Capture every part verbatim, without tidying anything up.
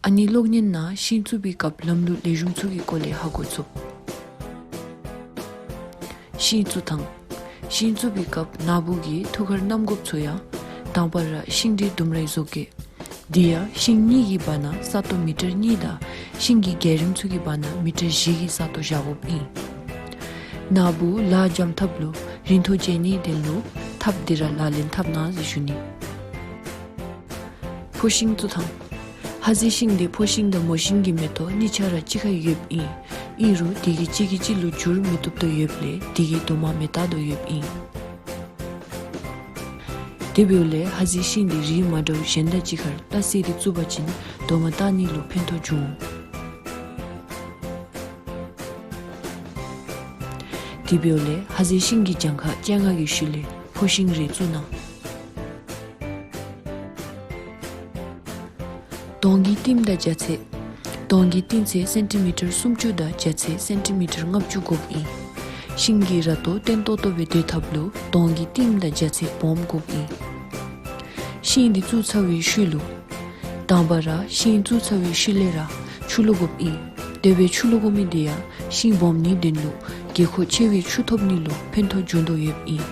ཨ་ནི་གློག་བརྙན་ནང་ཤིང་བཙུགས་པའི་སྐབས་ལམ་ལུགས་ལེགས་ཤོམ་ཚུ་གི་སྐོར་ལས་ཧ་གོ་ཚུགས། ཤིང་བཙུགས་ཐངས། ཤིང་བཙུགས་པའི་སྐབས་ནཱ་བུ་གིས་ཐུགས་ཁར་བསྣམ་དགོཔ་ཚུ་ཡང་། དང་པ་ར་ཤིང་འབྲས་ལྡུམ་རའི་བཟོ་བཀོད། དེ་ཡང་ཤིང་གཉིས་ཀྱི་བར་ན་ས་སྟོང་མི་ཊར་གཉིས་དང་ཤིང་གི་བརྒྱ་རིམ་ཚུ་གི་བར་ན་མི་ཊར་བཞི་གི་ས་སྟོང་བཞག་དགོཔ་ཨིན། ནཱ་བུ་ལཱ་འཇམ་ཐབས་ལུ་རིན་ཐང་བྱིན་ནིའི་དོན་ལུ་ཐགཔ་འདི་ར་ལག་ལེན་འཐབ་གནང་ཟེར་ཞུ་ནི། ཕོ་ཤིང་བཙུགས་ཐངས། ཧ་ཟེ་ཤིང་འདི་ཕོ་ཤིང་དང་མོ་ཤིང་གི་མེ་ཏོག་གཉིས་ཆ་ར་གཅིག་ཁར་ཡོདཔ་ཨིན། ཨིན་རུང་དེ་གིས་གཅིག་གིས་གཅིག་ལུ་འགྱུར་མི་བཏུབ་དོ་ཡོདཔ་ལས་དེ་གིས་རྡོག་མ་མི་བཏགས་དོ་ཡོདཔ་ཨིན། དེ་འབདཝ་ལས་ཧ་ཟེ་ཤིང་འདི་རིགས་མ་འདྲཝ་གཞན་དང་གཅིག་ཁར་བཏགས་ཏེ་བཙུགས་པ་ཅིན་རྡོག་མ་བཏགས་ནི་ལུ་ཕན་ཐོགས་འབྱུང་འོང་། དེ་འབདཝ་ལས་ཧ་ཟེ་ཤིང་གི་གྱངས་ཁ་བཅོ་ལྔ་གི་ཤུལ་ལས་ཕོ་ཤིང་རེ་བཙུགས་གནང་། དོང་གི་གཏིང་དང་རྒྱ་ཚད། དོང་གི་གཏིང་ཚད་སེན་ཊི་མི་ཊར་སུམ་ཅུ་དང་རྒྱ་ཚད་སེན་ཊི་མི་ཊར་ལྔ་བཅུ་དགོཔ་ཨིན། ཤིང་གི་ར་ཏོ་བརྟན་ཏོག་ཏོ་སྦེ་སྡོད་ཐབས་ལུ་དོང་གི་གཏིང་དང་རྒྱ་ཚད་སྦོམ་དགོཔ་ཨིན། ཤིང་འདི་བཙུགས་ཚར་བའི་ཤུལ་ལུ། དང་པ་ར་ཤིང་བཙུགས་ཚར་བའི་ཤུལ་ལས་ར་ཆུ་བླུག་དགོཔ་ཨིན། དེ་སྦེ་ཆུ་བླུག་དགོ་མི་འདི་ཡང་ཤིང་སྦོམ་ནིའི་དོན་ལུ་དགོས་མཁོ་ཆེ་བའི་ཆུ་ཐོབ་ནི་ལུ་ཕན་ཐོགས་འབྱུང་དོ་ཡོདཔ་ཨིན།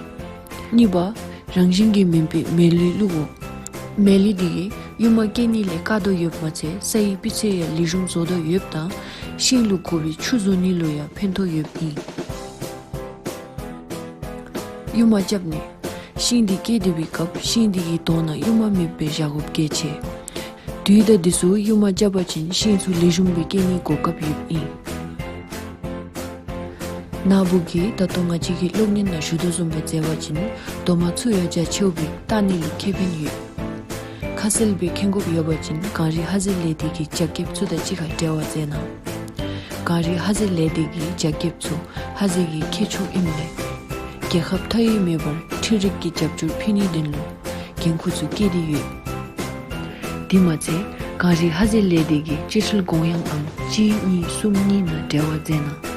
གཉིས་པ། རང་བཞིན་གྱིས་མེན་པའི་མེ་ལི་བླུག་དགོ། མེ་ལི་འདི་གིས་ཡུར་མ་སྐྱེ་ནི་ལས་བཀག་དོ་ཡོདཔ་མ་ཚད་སའི་སྤུས་ཚད་ཡང་ལེགས་ཤོམ་བཟོ་དོ་ཡོདཔ་དང་ཤིང་ལུ་དགོ་པའི་ཆུ་བཟོ་ནི་ལུ་ཡང་ཕན་ཐོགས་ཡོདཔ་ཨིན། ཡུར་མ་རྐྱབ་ནི། ཤིང་འདི་སྐྱེ་སྡོད་པའི་སྐབས་ཤིང་འདི་གི་དོང་ནང་ཡུར་མ་མེདཔ་སྦེ་བཞག་དགོཔ་གལ་ཆེ། དུས་དང་དུས་སུ་ཡུར་མ་རྐྱབ་པ་ཅིན་ཤིང་ཚུ་ལེགས་ཤོམ་སྦེ་སྐྱེ་ནིའི་གོ་སྐབས་ཡོདཔ་ཨིན། ནཱ་བུ་གིས་ད་ལྟོ་ང་བཅས་ཀྱི་གློག་བརྙན་ནང་ཞུ་དོ་བཟུམ་སྦེ་མཛད་པ་ཅིན་རྡོག་མ་ཚུ་ཡང་རྒྱ་ཆེཝ་སྦེ་བཏགས་ནི་ལུ་ཁེ་ཕན་ཡོད། ཁ་གསལ་སྦེ་མཁྱེན་དགོཔ་ཡོད་པ་ཅིན་གངས་རི་ཧ་ཟེ་ལས་སྡེ་གི་རྒྱ་སྐྱེདཔ་ཚུ་དང་གཅིག་ཁར་འབྲེལ་བ་མཛད་གནང་། གངས་རི་ཧ་ཟེ་ལས་སྡེ་གི་རྒྱ་སྐྱེདཔ་ཚུ་ཧ་ཟེ་གི་ཁྱད་ཆོས་ཨིནམ་ལས་རྒྱལ་ཁབ་མཐའ་དབུས་མེད་པར་འཕྲུལ་རིག་གི་རྒྱབ་སྐྱོར་ཕུལ་ནིའི་དོན་ལུ་འགན་ཁུར་ཚུ་བཀལ་ཏེ་ཡོད། དེ་མ་ཚད་གངས་རི་ཧ་ཟེ་ལས་སྡེ་གི་དཔྱ་ཁྲལ་དགོངས་ཡངས་ཨང་གཅིག་གཉིས་གསུམ་གཉིས་ནང་འབྲེལ་བ་མཛད་གནང་།